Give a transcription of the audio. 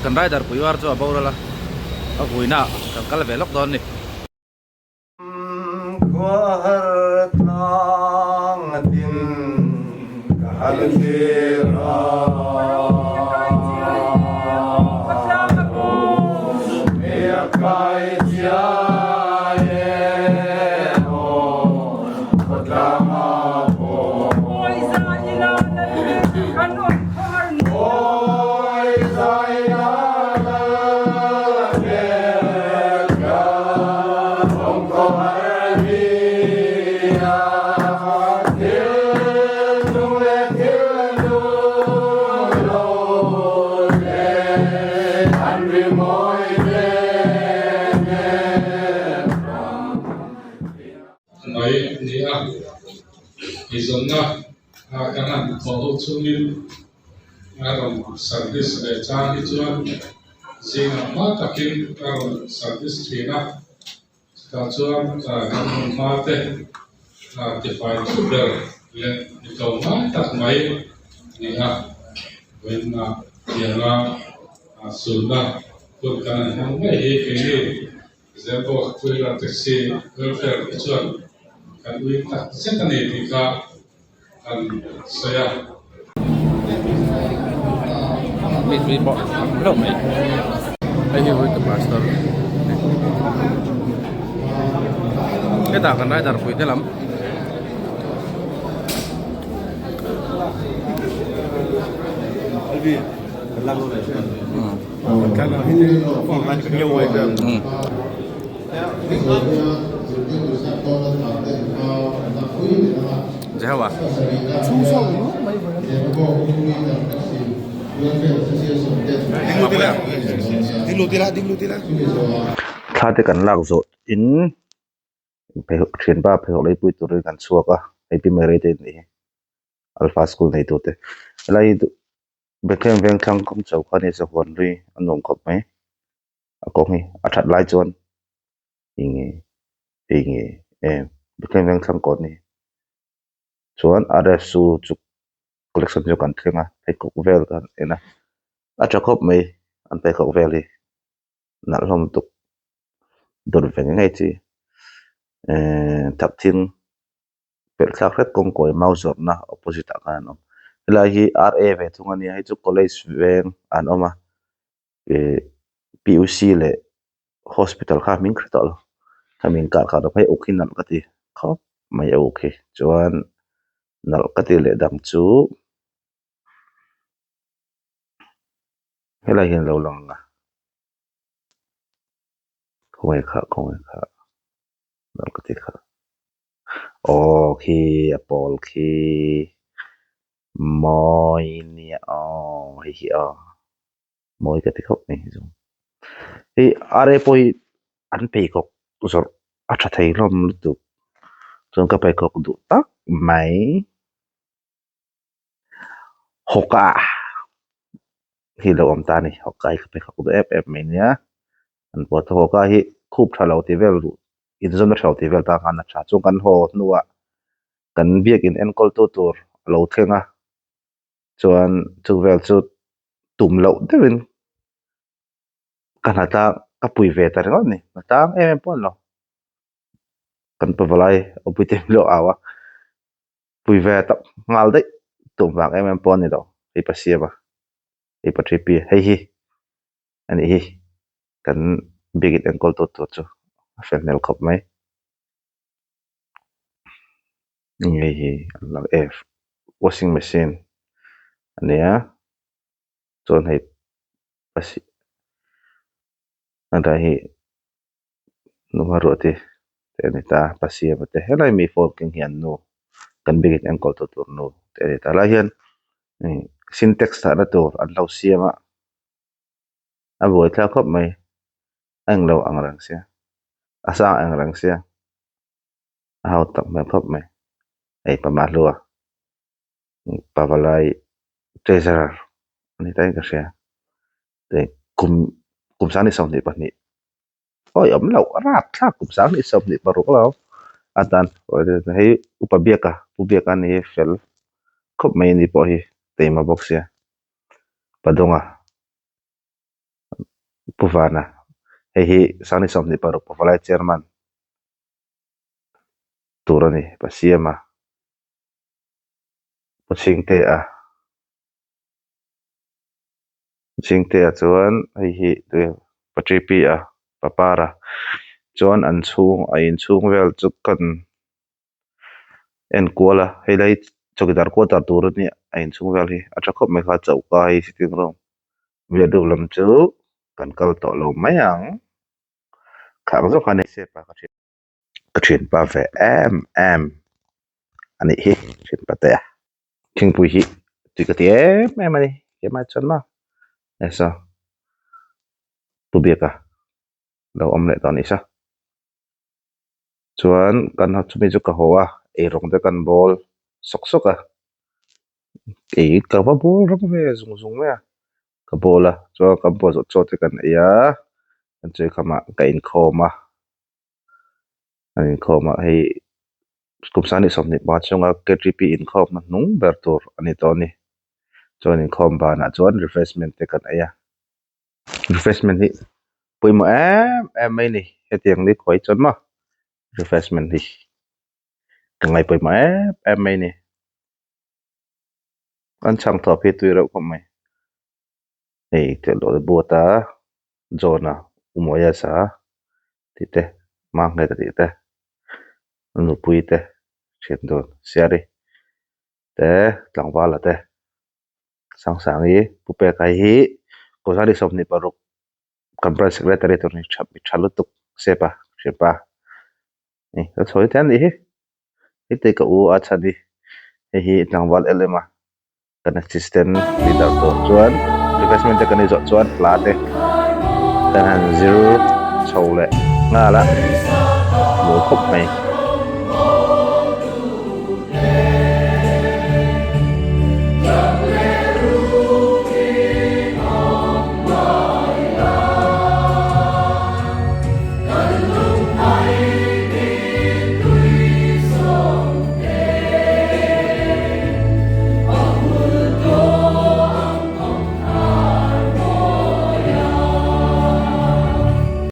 Kan rider pui var chu a boral a, a vuina ah kan kal ve lawk dawn a ni. Mai a ni a, eizawnna kan han thawh ho chungin a rawn service ve chang hi chuan zingah hma takin a rawn service thin a, chutah chuan kan hmun hma te tifai tu ber leh ni to ngai tak mai a ni a, vawiinah tianga sunna hun kan han hmang mai hi keini Zembawk Twitter Taxi Welfare te chuan kan ui tak zet a ni tih kha an sawi a. Mi tui pawh a hmu hlauh mai. Hei hi Ruita Pastor a ni. Hetah kan rider pui te lam. Jehovah. Thla te kan lak zawh in pheikhawk thianpa pheikhawk lei pui turin kan chhuak a hei pi Mary te an nih hi alpha school nei tute helai hi Bethlehem vengthlang kawng chho kha nia sahuan hlui a nuam khawp mai a kawng hi a that lai chuan eng eng em Bethlehem vengthlang kawt a ni chuan R F chu collection chu kan thleng a pheikhawk vel kan en a a tha khawp mai an pheikhawk vel hi nalh hlawm lutuk dawr ve ngei chi ehh thakthing. pelh thlak hlek kawng kawi mau zawrhna opposite ah khan an awm helai hi R A ve thung ania hei chu college veng an awm a ihh P U C leh hospital kha hming hre tawh lo khami inkar khan a awm hei uk hi nalh ka ti khawp mai a uk hi chuan nalh ka ti leh dang chu helai hian a lo lang a khawnge kha khawnge kha nalh ka ti kha. Aw khi a pawl khi mawi nia aw hei hi aw mawi ka ti khawp mai hi chu hei R A pawh hi an pheikhawk zawrh a tha thei hlawm lutuk chuan ka pheikhawk duh tak mai Hawka hi lo awm ta a ni Hawka hi ka pheikhawk duh em em mai nia an pawh chu Hawka hi khup tha lo tih vel duh inzawmna tha lo tih vel tan khan a tha chuan kan haw hnuah kan biakin enkawl tu tur a lo thleng a chuan chu vel chu tum loh deuhin ka hna tlang ka pui ve ta ringawt a ni hna tlang em em pawh a ni lo kan pavalai awpui te lo au a. Pui ve tak nghal daih tum vang em em pawh a ni lo hei pa siam a hei pa three p hei hi a nih hi kan biakin enkawl tu tur chu a fel hmel khawp mai hei hi an lo f washing machine a nia chuan hei a hi. Hmanruah te te a ni ta pa siama te helai mi phone keng hi an nu kan biakin enkawl tu tur nu te a ni ta helai hian ih sintex dahna tur an lo siam a a buaithlak khawp mai a englo ang reng sia a sang ang reng sia a hau tak hmel khawp mai hei pa mahlua pavalai treasurer a ni ta in ka hria kum kum sang ni 22 awi awm loh a rap thlak kum sang ni 26 lo a tan hei upa biaka pu biaka a ni hi fel khawp mai a ni pawh hi taima bawk sia pa dawnga. Pu Vana hei hi Sangni 26 Pavalai Chairman tur a ni pa Siama Pu Chhingtea Chhingtea chuan hei hi Pa T_P a Pa Para chuan an chhung a inchhung vel chu kan en kual a helai chawkidar quarter tur a nia a inchhung vel hi a tha khawp mai kha choka hi sitting room biak lam chu kan kal tawh lo mai ang khang zawk khan ka thianpa ve em em a nih hi thianpa te a thingpui hi tui ka ti em em a ni keimah chuan maw hei saw pu biaka lo awm leh tawh a nih saw chuan kan chumi chu ka haw a eirawng te kan bawl sawk sawk a ei ka va bawl ram ve zung zung mai a ka bawl a chuan kan bawl zawh chaw te kan ei a kan chawi khamah ka inkhawm a an inkhawm a hei kum 25 chhunga K_T_P inkhawmna hnung ber tur a ni tawh a ni chuan inkhawm banah chuan refreshment te kan ei a refreshment hi pawimawh em em mai a ni hetiang ni khuai chuan maw refreshment hi ka ngaih pawimawh em em mai a ni an chhang thawp hi tui reuh khawp mai hei tleuh buat a John-a u Moyes-a tih te Mangheta tih te a nupui te thian dun Siari te tlangvala te Sangsangi Pu Peka hi kum 26 kan branch secretary tur hi tha mi tha lutuk sep a hriatpa ni ka sawi thei a nih hi heti ka u a chhan hi hei hi tlangval em em a kan assistant leader tur chuan refreshment te kan ei zawh chuan hla te kan han zir chho leh nghal a mawi khawp mai.